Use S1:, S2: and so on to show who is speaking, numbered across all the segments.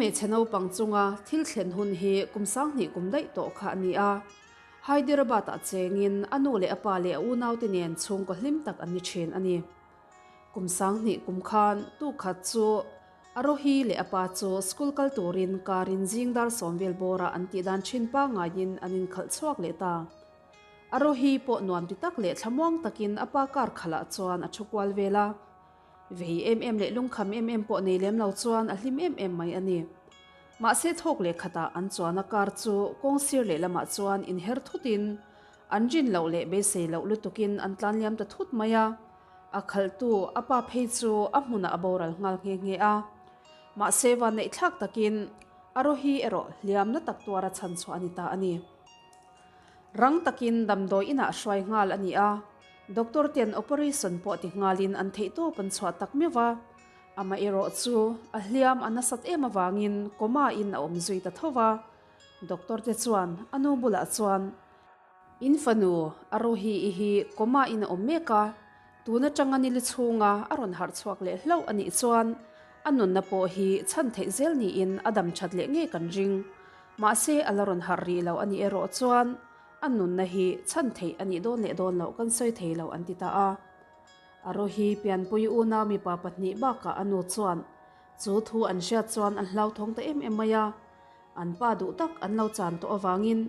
S1: hmeichhe naupang chunga thil thlen hun hi kum 2000 kum daih tawh kha a ni a. Hyderabad-ah chengin a nu leh a pa leh a unaute nen chhungkaw hlim tak an ni thin a ni. Kum 2000 kum khan tu khat chu Arohi leh a pa chu school kal turin car in zing dar sawm vel bawrah an tih dan thin pangaiin an inkhalh chhuak leh ta. Arohi pawh nuam ti tak leh thlamuang takin a pa car khalhah chuan a thu kual vel a. Vei em em leh lungkham em em pawh nei lem lo chuan a hlim em em mai a ni. Mahse thawk leh khatah an chuan a car chu kawng sir leh lamah chuan inher thutin an rin loh leh beisei loh lutukin an tlan liam ta thut mai a. A khalhtu a pa phei chu a hmunah a boral nghal nghe nghe a. Mahse vanneih thlak takin Arohi erawh hliamna tak tuara chhan chhuah a ni ta a ni. Rang takin damdawi inah hruai nghal a ni a, doctor ten operation pawh ti nghalin an theihtawp an chhuah tak meuh va, amaherawh chu a hliam a nasat em avangin coma in a awm zui ta tho va, doctor te chuan a nu bulah chuan, In fanu Arohi i hi coma in a awm mek a, tun atanga nili chhunga a rawn harh chhuak leh hlauh a nih chuan a nunna pawh hi chhan theih zel niin a dam that leh ngei kan ring. Mahse a la rawn harh rih lo a nih erawh chuan a nunna hi chhan theih a nih dawn leh dawn loh kan sawi thei lo an ti ta a. Arohi pianpui unau mipa pahnih bakah a nu chuan chu thu an hriat chuan an hlauthawng ta em em mai a. An pa duh tak an lo chan tawh avangin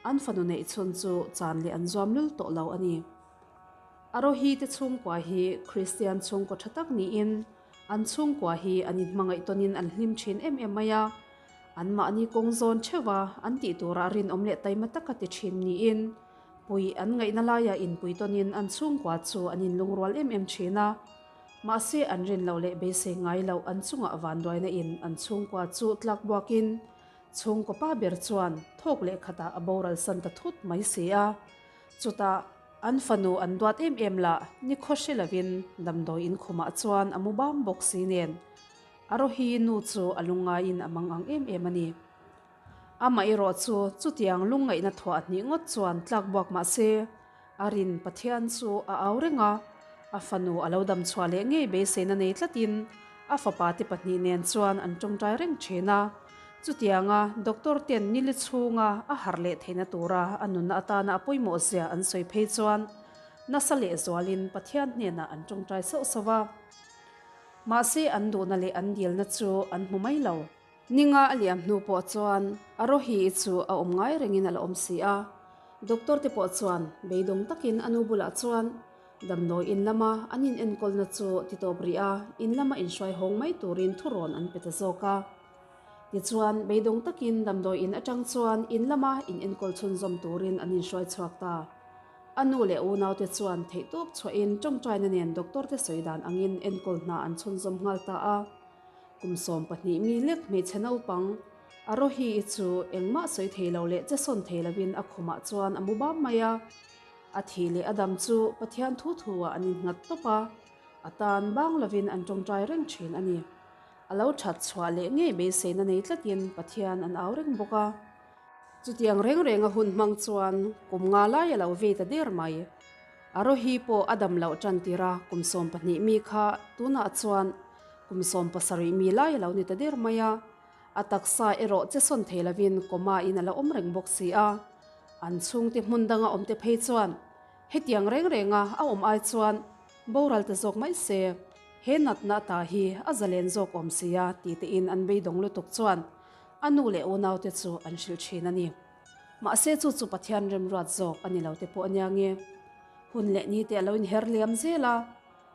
S1: an fanu neih chhun chu chan leh an zuam lul tawh lo a ni. Arohi te chhungkua hi Kristian chhungkaw tha tak niin an chhungkua hi an inhmangaih tawnin an hlim thin em em mai a. Anmahni kawng zawn theuh a, an tih turah rinawm leh taima taka ti thin niin pui an ngaihna laiah inpui tawnin an chhungkua chu an inlungrual em em thin a. Mahse an rin loh leh beisei ngai loh an chungah vanduaina in an chhungkua chu tlak buakin chhungkaw pa ber chuan thawk leh khatah a boral san ta thut mai si a. Chutah an fanu an duat em em lah ni khaw hre lovin damdawi in khumah chuan a mu bam bawk si nen Arohi nu chu a lungngaiin a mang ang em em a ni. Amaherawh chu chutiang lungngaihna thuah hnih ngawt chuan tlak buak mah se, a rin Pathian chu a au reng a, a fanu a lo dam chhuah leh ngei beiseina nei tlatin a fapa te pahnih nen chuan an tawngtai reng thin a. Chutianga doctor ten nili chhunga a harh leh theihna tura a nunna atana a pawimawh zia an sawi phei chuan nasa lehzualin Pathian hnenah an tawngtai sauh sauh a. Mahse an duhna leh an dilna chu an hmu mai lo. Ninga a liam hnu pawh chuan Arohi-i chu a awm ngai rengin a la awm si a. Doctor te pawh chuan beidawng takin a nu bulah chuan damdawi in lama an in enkawlna chu ti tawp rih a, in lama inhruai hawng mai turin thurawn an pe ta zawk a. Tichuan beidawng takin damdawi in atang chuan in lama in enkawl chhunzawm turin an inhruai chhuak ta. A nu leh unaute chuan theihtawp chhuahin tawngtaina nen doctor te sawi dan angin enkawl hna an chhunzawm nghal ta a. Kum 12 mi lek hmeichhe naupang Arohi-i chu engmah sawi thei lo leh che sawn thei lovin a khumah chuan a mu bam mai a. A thih leh a dam chu Pathian thu thu-ah an innghat tawp a, a tan bang lovin an tawngtai reng thin a ni. A lo that chhuah leh ngei beiseina nei tlatin Pathian an au reng bawk a. Chutiang reng reng a hun hmang chuan kum nga lai a lo vei ta der mai. Arohi pawh a dam loh tan tir a, kum 12 mi kha tunah chuan kum 17 mi lai a lo ni ta der mai a. A taksa erawh che sawn thei lovin coma in a la awm reng bawk si a. An chhungte hmun danga awmte phei chuan hetiang reng renga a awm ai chuan boral ta zawk mai se, he natna ta hi a zalen zawk awm si a ti tein an beidawng lutuk chuan A nu leh unaute chu an hrilh thin a ni. Mahse chu chu Pathian remruat zawk a ni lo te pawh a nia nge. Hun leh ni te a lo inher liam zel a,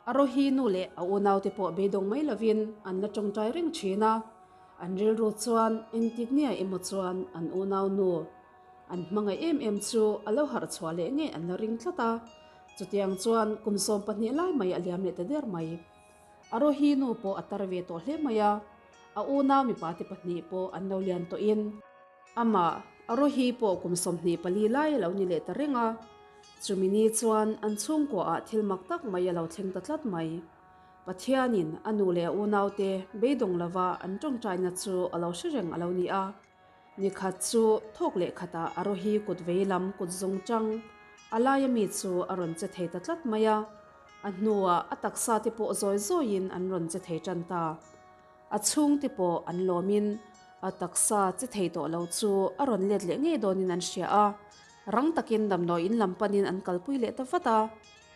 S1: a Rohi nu leh a unaute pawh beidawng mai lovin an la tawngtai reng thin a. An rilru chuan engtik nia emaw chuan an unau nu an hmangaih em em chu a lo harh chhuah leh ngei an la ring tlat a. Chutiang chuan kum 12 lai mai a liam leh ta der mai. A Rohi nu pawh a tar ve tawh hle mai a, a unau mipa te pahnih pawh an lo lian tawhin amah a Rohi pawh kum 24 lai a lo ni leh ta reng a. Chumi ni chuan an chhungkuaah thil mak tak mai a lo thleng ta tlat mai. Pathianin a nu leh a unaute beidawng lova an tawngtaina chu a lo hre reng a lo ni a. Nikhat chu thawk leh khatah a Rohi kut vei lam kut zung tang a laia mi chu a rawn che thei ta tlat mai a. A hnuah a taksa te pawh zawi zawiin an rawn che thei tan ta. A chhung te pawh an lawmin A taksa che thei tawh lo chu a rawn let leh ngei dawnin an hria a, rang takin damdawi in lam panin an kalpui leh ta vat a.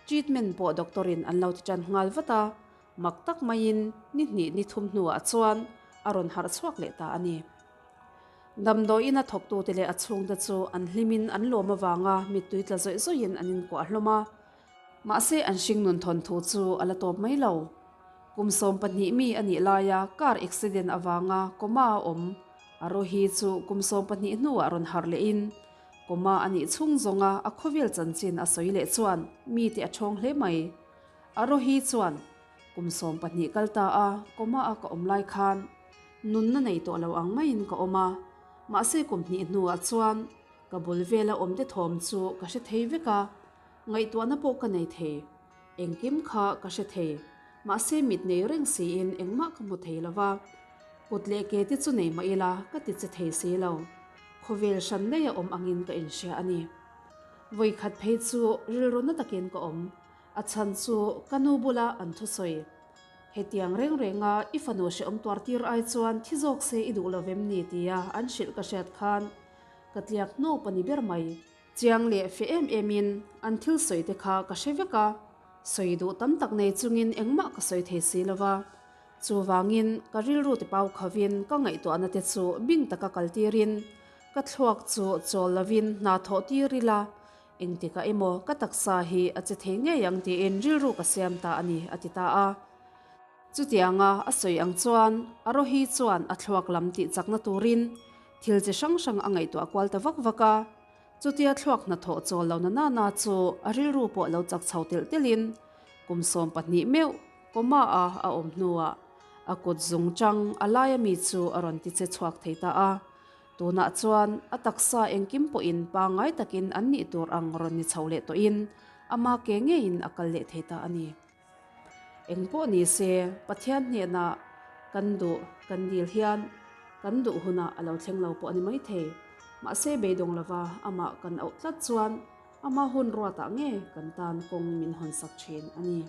S1: Treatment pawh doctor in an lo ti tan nghal vat a, mak tak maiin ni hnih ni thum hnuah chuan a rawn harh chhuak leh ta a ni. Damdawi ina thawktute leh a chhungte chu an hlimin an lawm avanga mittui tla zawih zawihin an inkuah hlawm a. Mahse an hringnun thawnthu chu a la tawp mai lo. Kum 12 mi a nih laia car accident avanga coma a awm Arohi chu kum 12 hnuah rawn harh lehin coma a nih chhung zawnga a khawvel chanchin a sawi leh chuan mite a ṭhawng hle mai. Arohi chuan kum 12 kal ta a coma a ka awm lai khan nunna nei tawh lo ang maiin ka awm a, mahse kum hnih hnuah chuan ka bul vela awmte thawm chu ka hre thei vek a, Ngaihtuahna pawh ka nei thei. Engkim kha ka hre thei. Mahse mit nei reng siin engmah ka hmu thei lo va. Kut leh ke te chu nei mah ila ka ti che thei si lo. Khawvel hran daih a awm angin ka inhria a ni. Vawikhat phei chu rilru na takin ka awm. A chhan chu ka nu bula an thusawi. Hetiang reng renga i fanu hrehawm tuar tir ai chuan thi zawk se i duh lo vem ni tia an hrilh ka hriat khan ka tliak hnawp a ni ber mai. Chiang leh fe em em in an thil sawi te kha ka hre vek a, sawi duh tam tak nei chungin engmah ka sawi thei si lo va. Chuvangin ka rilru te pau khovin ka ngaihtuahna te chu bing taka kal tirin ka thluak chu chawl lovin hna thawh tir ila, engtikah emaw ka taksa hi a che thei ngei ang tiin rilru ka siam ta a ni, a ti ta a. Chutianga a sawi ang chuan Arohi chuan a thluak lam tih chakna turin thil chi hrang hrang a ngaihtuah kual ta vak vak a. Chutia thluak hnathawh chawl lo na nana chu a rilru pawh lo chak chho telh telhin kum 12 meuh coma a a awm hnuah a kut zung chang a laia mi chu a rawn ti che chhuak thei ta a. Tunah chuan a taksa engkim pawhin pangngai takin an nih tur ang rawn ni chho leh tawhin ama ke ngeiin a kal leh thei ta a ni. Eng pawh ni se, Pathian hnenah kan duh kan dil hian kan duh hunah a lo thleng lo pawh a ni maithei. Mahse beidawng lova amah kan auh tlat chuan ama hun ruatah nge kan tan kawng min hawnsak thin a ni.